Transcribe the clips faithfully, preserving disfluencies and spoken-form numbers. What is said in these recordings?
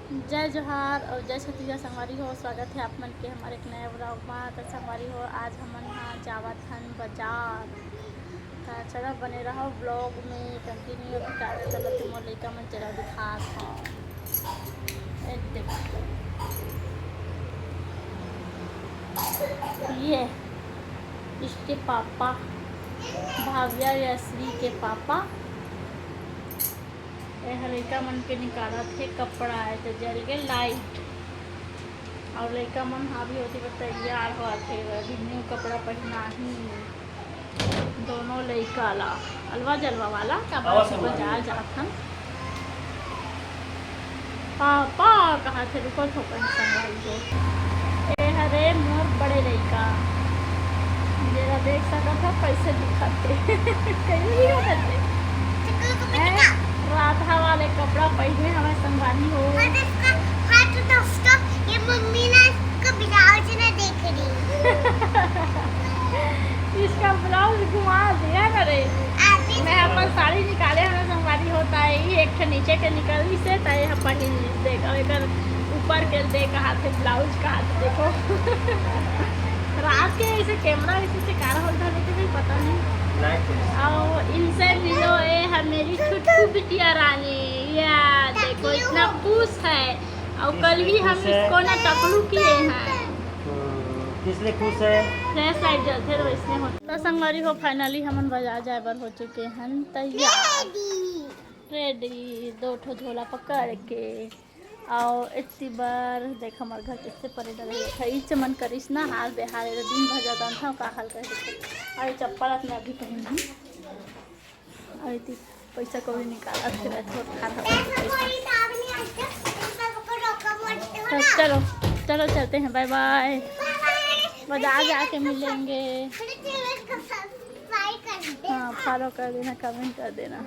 जय जोहार और जय छत्तीसगढ़ संगवारी हो, स्वागत है आप मन के हमारे एक नया vlog मा। तो संगवारी हो, आज हमन हा जावत हन बाजार। तो चलो बने रहो vlog में, continue। अभी का चलत मोर लइका मन, चलो दिखात हूँ। एक देखो, ये इसके पापा, भाविया यशवी के पापा। एह लइका मन के निकालत हे कपड़ा, ए तो जल गे लाइट। और लइका मन हा भी होती बर तैयार होत हे, अभी न्यू कपड़ा पहनाही दोनों लइका ला। अलवा जलवा वाला का बात, बाजार जात हन। पापा कहा थे, रुको थोकन संगवारी हो। ए हरे मोर बड़े लइका, जेला देख सकत हो कैसे दिखत हे। कैसे दिखत हे? हैं? राधा वाले कपड़ा पहने हवे संगवारी हो। हाथ उसका, हाथ तो उसका, ये मम्मी ना इसका ब्लाउज ना देख रही। इसका ब्लाउज घुमा दिया करे। मैं अपन साड़ी निकाले हवे संगवारी हो, त ये एक ठो नीचे के निकलिस हे, त ये ह पहिन लिस। देख, अब एकर ऊपर के देख, हाथ के ब्लाउज का हाथ देखो। रात के ऐसे कैमरा ऐसे से कार होता है, लेकिन नहीं पता नहीं। और इनसे मिलो, ये है मेरी छुटकू बिटिया रानी। या देखो, इतना खुश है। और कल भी हम इसको ना टकलू किए हैं। हम्म, किस लिए खुश है? फ्लैश लाइट जलते रहो, इसमें होता। तो संगवारी हो, finally हमन बाजार जाए बर हो चुके हैं तैयार। रेडी। दो ठो झोला पकड़ के। और इतनी बार देख, हमारे घर कैसे परे डरे है। इच मन करिस ना, हाल बेहाल है, दिन भर जाता था का हाल कर देते। और ये चप्पल अपने अभी पहन ली। और इतनी पैसा कौड़ी निकाला, फिर थोड़ा खा खा के पैसा। तो चलो, चलो चलते हैं, बाय बाय। बाजार जाके मिलेंगे। हाँ, फॉलो कर देना, कमेंट कर देना।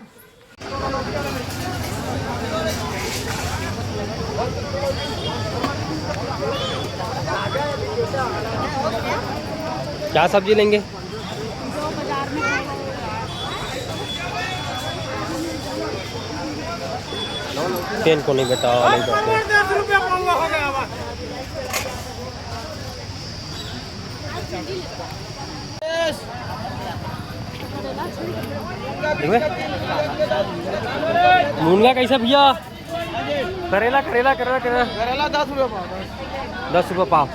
क्या सब्जी लेंगे? तेल को नहीं बेटा, नहीं बेटा। दस रुपया पौवा हो गया बा। मुनगा कैसे भैया? करेला, करेला, करेला, करेला। करेला दस रुपया पाव, बस। दस रुपया पाव।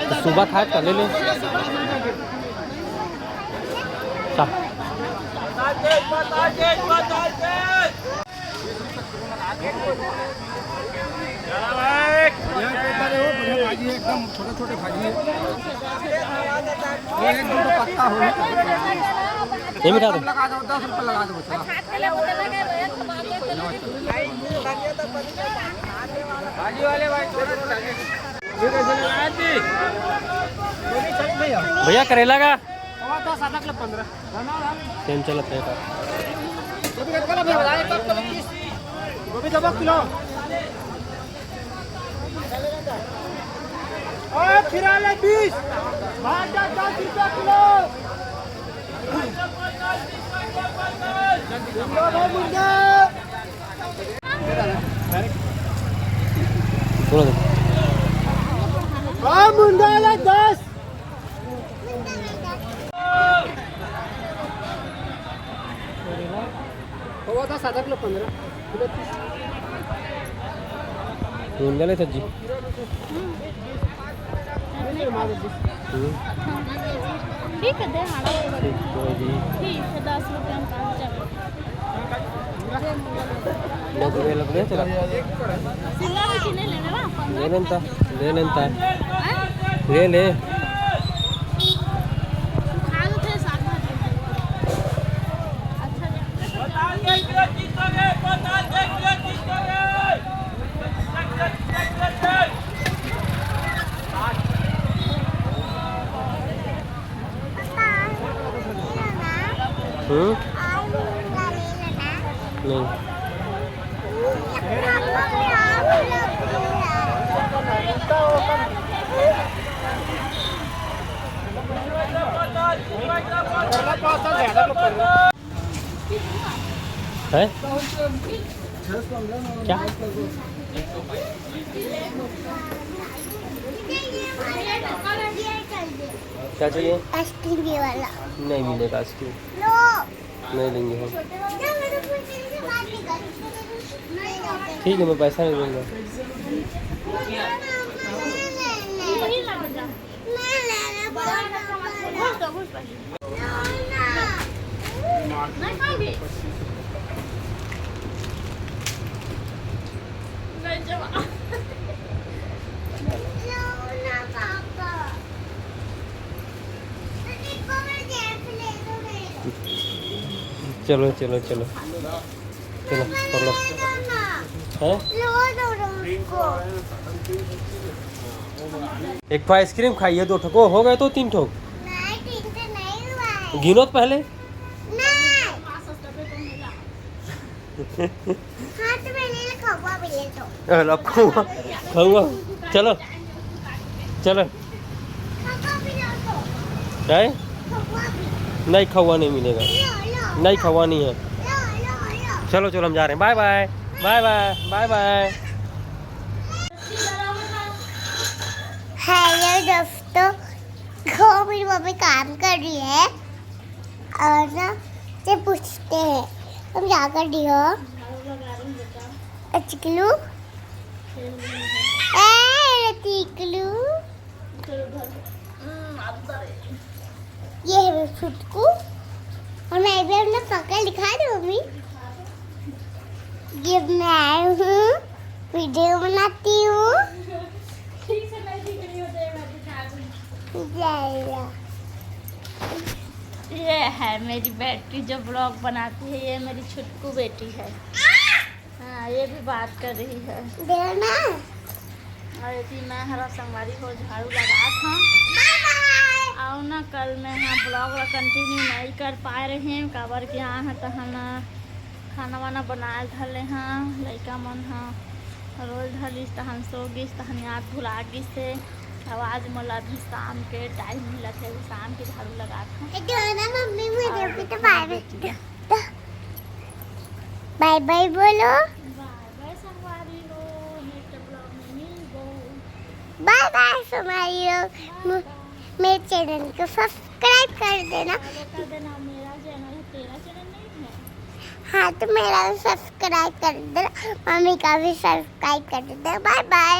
तो सुबह खाए, कल ले ले। चा। बढ़िया पेपर है वो, बढ़िया भाजी है, एकदम छोटे छोटे भाजी है। ये एक दो पत्ता हो। ये मिटा दो। लगा दो, दस रुपये लगा दो, चला। भाजी वाले भाई, छोटे छोटे। भैया, करेला का? सेम चलत है का? गोभी कितना भैया? गोभी दबा किलो। और खीरा ले बीस, भाटा दस रुपया किलो। मुंडा भाई मुंडा। बोलो। हाँ, मुंडा ले दस। वो था सात आठ किलो पंद्रह किलो तीस। मुंडा ले सज्जी। हम्म। ठीक है, दे हाड़ा। ठीक है जी। ठीक है, दस रुपया में पाँच चार। ले तो, ले लो, ले चला। शिमला मिर्ची नहीं लेना ना, ले लेंता, ले लेंता। हैं? ले ले। खा लो थे साथ में। अच्छा। हम्म? नहीं। है क्या? क्या चाहिए? आइसक्रीम, ये वाला। नहीं मिलेगा आइसक्रीम। लो। नहीं लेंगे हम। ठीक है, मैं पैसा नहीं दूंगा। चलो, चलो, चलो, चलो, पकड़ो। हैं? एक ठो आइसक्रीम खाइए, दो ठो को हो गए तो तीन ठो। नहीं, तीन ठो नहीं हुआ है। गिनो तो पहले। नहीं। हाँ, तो मैं ले लो, खौआ भी ले लो। अरे, अब खौआ, खौआ। चलो, चलो। खौआ भी लो तो। है? खौआ भी। नहीं, खौआ नहीं मिलेगा। लो, लो, नहीं, लो। खौआ नहीं है। लो, लो, लो। चलो, चलो, हम जा रहे हैं। बाय बाय, बाय बाय, बाय बाय। हेलो दोस्तों, देखो मेरी मम्मी काम कर रही है और ना से पूछते हैं, तुम क्या कर रही हो? चिकलू, ए चिकलू, ये है मेरी छुटकू और मैं भी अपना पकड़ दिखा दूँ मम्मी। ये मैं हूँ, वीडियो बनाती हूँ। ये है मेरी बेटी जो ब्लॉग बनाती है, ये मेरी छुटकू बेटी है। हाँ, ये भी बात कर रही है। देना। और ये मैं हरा संगवारी हो झाड़ू लगा था। आओ ना, कल मैं हाँ ब्लॉग ला कंटिन्यू नहीं कर पाए रहे, काबर कि यहाँ है तो हम खाना वाना बनाए धर ले हाँ, लइका मन हाँ रोल धर लिस, तहन सो गिस, तहन याद भुला गिस से। अब आज मोला अभी शाम के टाइम मिलत है, अभी शाम के झाड़ू लगा था। मम्मी मुझे भी तो बाय बाय। बाय बाय बोलो। बाय बाय संगवारी हो, नेक्स्ट ब्लॉग में मिलबो। बाय बाय संगवारी हो। मेरे चैनल को सब्सक्राइब कर देना। फॉलो कर देना, मेरा चैनल है, तेरा चैनल नहीं है। हाँ, तो मेरा भी सब्सक्राइब कर देना, मम्मी का भी सब्सक्राइब कर देना। बाय बाय।